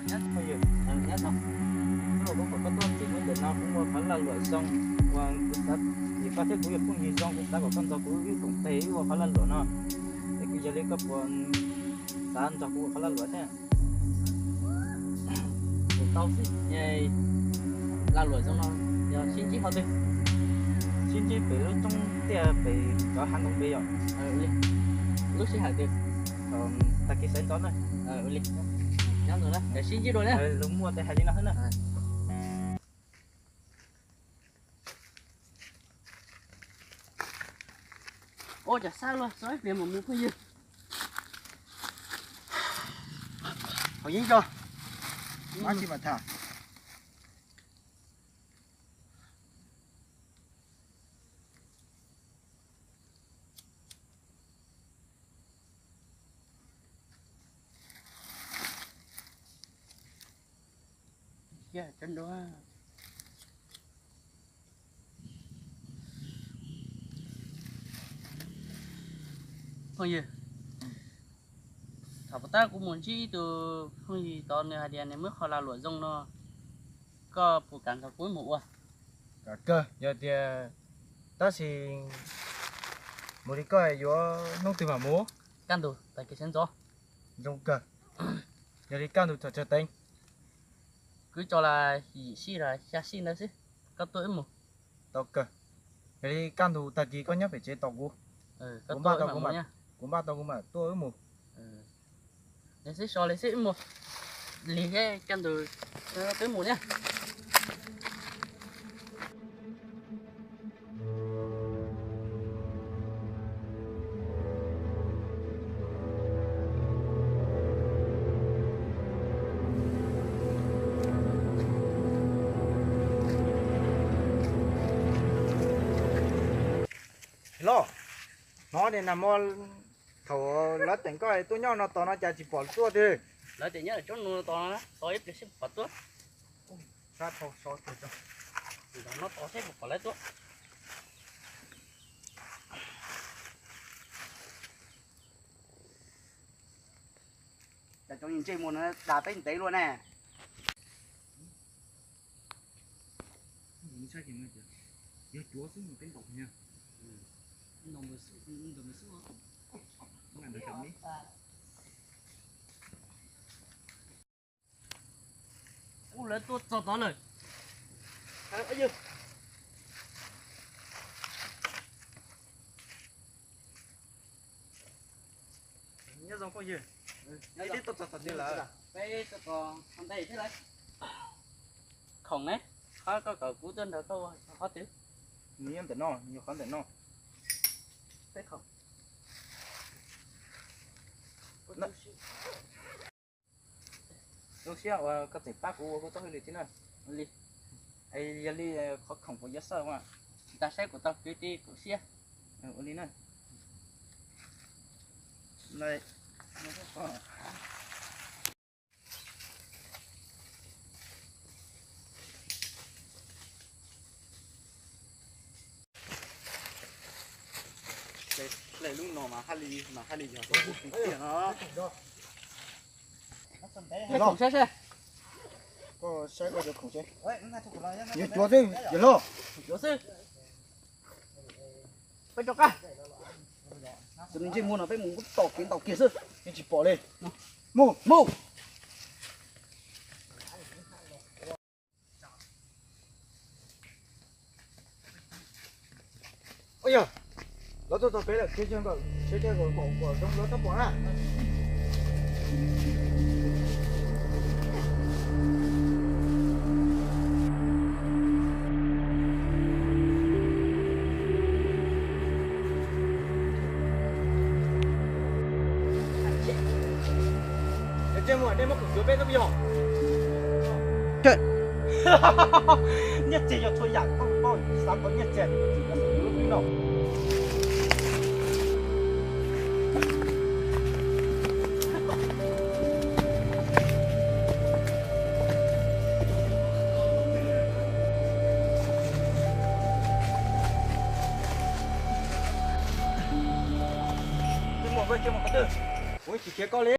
Nyab no, nyab no, nyab no, kuv kom koj tuaj txij kuv ntawm no kuv muaj qhov lag luam zoo uas kuv xav, vim koj thiab kuv yog phooj ywg zoo, kuv xav kom koj nrog kuv wb koom tes wb ua qhov lag luam no. Es kuv yog li koj puas xav nrog kuv ua qhov lag luam thiab? Kuv tau xwb, lag luam zoo no yog sib ntsib qhov twg? Sib ntsib pem lub roob tiaj pem cov hav ntoo pem yom. Lub sij hawm twg? Tag kis sawv ntxov na. Ua li, nyob ntawd na, sib ntsib dua na. Lus muaj tes hais li no xwb na. Ua cas sab luaj, txog ib pliag mam mus phooj ywg. Qhov yeeb co, ab tsis mam tham. Phooj ywg, thaum pus tab kuv mus ntsib ib tug phooj ywg tod nws hais tias nws muaj qhov lag luam zoo no, koj puas kam nrog kuv mus ua? Kam kawg, yog tias, tab sis mus li koj yuav hnub twg mam mus? Kaj ntug tag kis sawv ntxov. Zoo kawg. Yog li kaj ntug thaum tsawg teev? Kuv tso las yim sij los xya sij ntawd xwb, koj tuaj wb mus. Tau kawg. Yog li kaj ntug tag kis koj nyob pem tsev tos kuv. Kuv npaj tau kuv mam, kuv npaj tau kuv mam tuaj wb mus. Yog xwb so li xwb wb mus. Lig thiab kaj ntug, wb mus thiab. Los, hnov tias nag hmo thaum lawv teem koj tuaj nyob no tos no cas tsis pom tuaj twg? Lawv tias nyob tsob nus tos no, tos ib pliag seb puas pom tuaj. Sab tau so twg tso. Tos no tos seb puas pom lawv tuaj. Cas cov ntsej muag no dag peb ntev luaj ne. Yog cuav xwb mas peb ntaus, ntaus xwb, ntaus xwb. Ub, lawv tuaj txog tod lawm. Nyob zoo phooj ywg. Peb tuaj txog tom twg lawm? Peb tuaj txog ntej thiab lawm. Khoom ne, qhov koj kom kuv tuaj nrog koj ua qhov twg? Nws nyob ntawm no, nws qhov ntawm no. Peb khoom. Zoo siab uas koj tseem pab kuv ua kuv txoj hauj lwm thiab na. Ua li, es yog li qhov khoom puas yuav xawj mas? Tsis tas saib kuv tau kwv tij kuv siab. Ua li na. Lub no mas haj li, mas haj li yog tias kuv tiag no. Saib khoom seb seb. Koj saib koj cov khoom seb. Yuav cuav xwb yawg hlob. Cuav xwb. Peb rov qab. Txawm nws ntsej muag no peb mus tom kev ntaus kiag xwb yeej tsis pom li. Mus mus. Ua yog lawv tuaj txog pem lawm, cia kom sawv, cia kom kom kom zoo lawv txhob pom na. Ntsej muag nej muab kuv cuav peb tub yog. Nyiaj txiag yog txhua yam koj paub, xav tau nyiaj txiag lub no. Koj cia mus qhov twg? Kuv tsis khiav koj li.